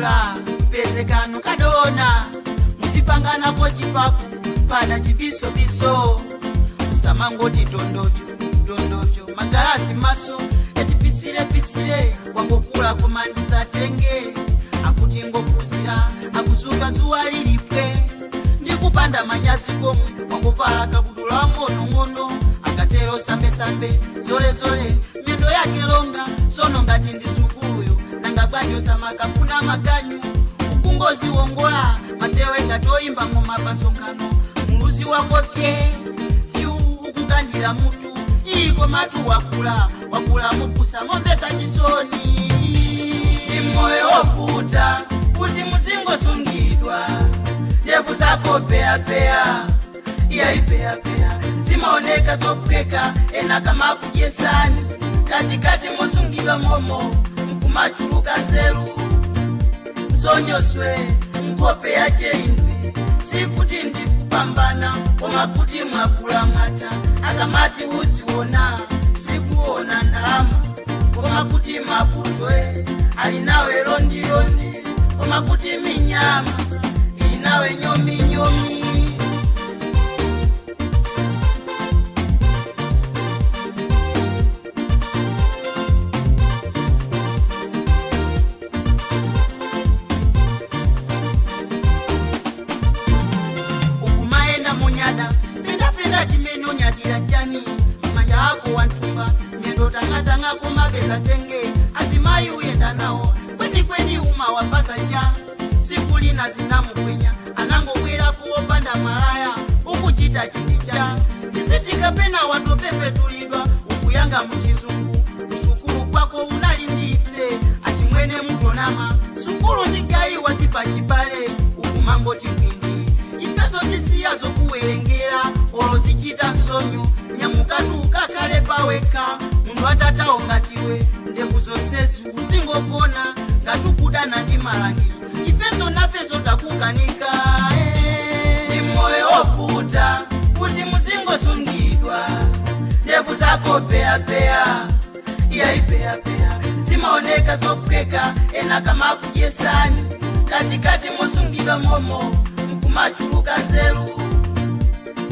Mwakula mpezekano kadona muzipanganako chipapu pada chibisobiso usamangoti tondovyo tondovyo magalasi maso etipisire-pisire wangokula komandiza tenge akuti ngokuzira akuzuka zuwa lilipwe ndikupanda manyazi komwe wangovala kabudula ng'onong'ono akatero sambesambe zolezole myendo yake longa sono ngati ndi sukuluyo nanga bwanjo samakafuna maganyu ukungoziwongola matewe ngatoyimba ng'oma pasonkhano muluzi wako fye fyu ukukandira mutu iko matu wakula wakula mupusa ng'ombe chisoni ndi moyo wovuta kuti muzingosungidwa ndevu zako peapea iyaipeapea zimaoneka zophweka ena kama kudyesani katikati musungidwa momo mkumachuluka nzeru zonyoswe nkhope yache indwi sikuti ndikupambana koma kuti mwakula mwata akamati uziona sikuona ndalama koma kuti mafutwe ali nawe londilondi koma kuti minyama ili nawe nyominyomi. Ukumaenda munyada pendapenda chimene unyadira chani manja ako wantumba myendo tang'atang'a kumapeza tenge azimayi uyenda nawo kwenikweni umawapasa cha siku lina zinamukwenya anangobwera kuwopanda malaya ukuchita chindi cha tisitikapena watopepetulidwa ukuyanga muchizungu usukulu kwako unali ndife achimwene mutonama sukulu ndigayiwa sipachipale ukumangoti kwindi ifeso tisiya zokuwerengera olo zichita nsonyo nyamukatu ukakale paweka munthu atatawo ngatiwe ndevu zonsezi uzingogona ngatukudana ndi malangizo ifeso nafeso takukanika ndi moyo wovuta kuti muzingosungidwa ndevu zako peapea iyaipeapea zimaoneka zophweka ena kama kudyesani katikati musungidwa momo mkumachuluka nzeru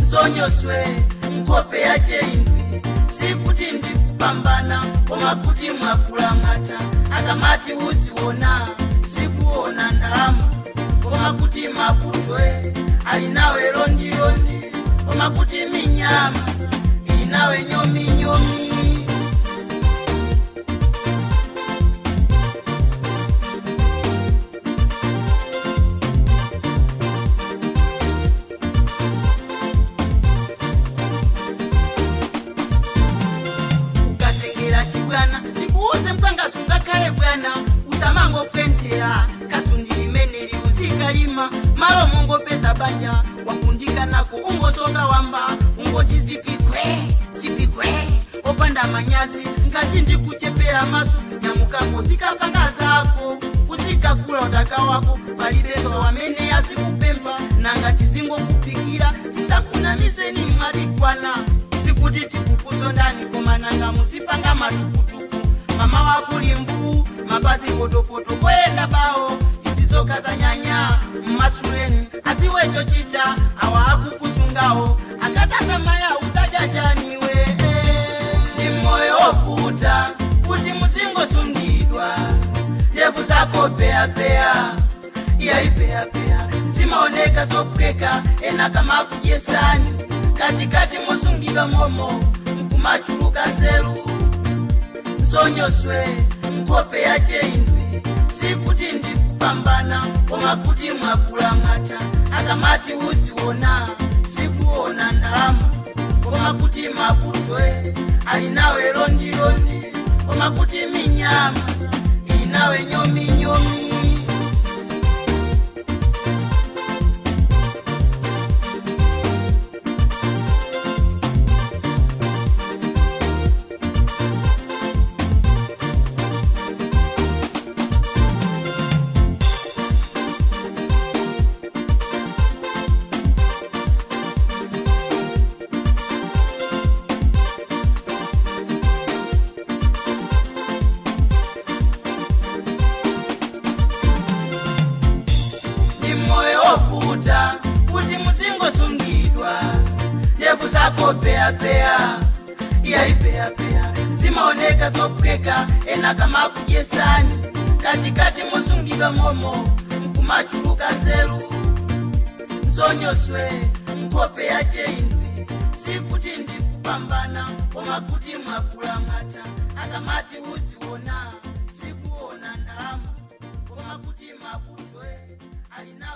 zonyoswe nkhope yache indwi sikuti ndikupambana koma kuti mwakula mwata akamati uziona sikuona ndalama koma kuti mafutwe ali nawe londilondi koma kuti minyama ili nawe nyominyomi. Ukatengera chibwana ndikuuze mpanga sungakale bwana usamangopwentera kasundi limene liuzikalima malo mongopeza banja wakundikanako ungosoka wamba ungoti zipikwe zipikwe opanda manyazi ngati ndikuchepera maso nyamukako zikapanga zako uzikakula utaka wako palibeso amene azikupempha nangati zingokupikira tisakunamizeni mwatikwana sikuti tikukuzondani koma nanga muzipanga matukutuku mama wakulimbu mapazi potopoto koyenda bawo isizoka za nyanya mmasuleni aziwecho chita awa akukusungawo akasasamaya uzajajaniwe ndi moyo wovuta kuti muzingosungidwa ndevu zako peapea iyaipeapea zimaoneka zophweka ena kama kudyesani katikati musungidwa momo mkumachuluka nzeru zonyoswe nkhope yache indwi sikuti ndikupambana koma kuti mwakula mwata akamati uziona sikuona ndalama koma kuti mafutwe ali nawe londilondi koma kuti minyama ili nawe nyominyomi. Mungopeyapeya, iyaipeyapeya, zimaoneka zophweka ena kamakudyesani, katikati musungidwa momo nkumachuluka nzeru. Nsonyoswe nkhope yache indwi, sikuti ndikupambana koma kuti mwakula mwatha. Akamati uziona sikuona ndalama koma kuti mavutwe ali nawo.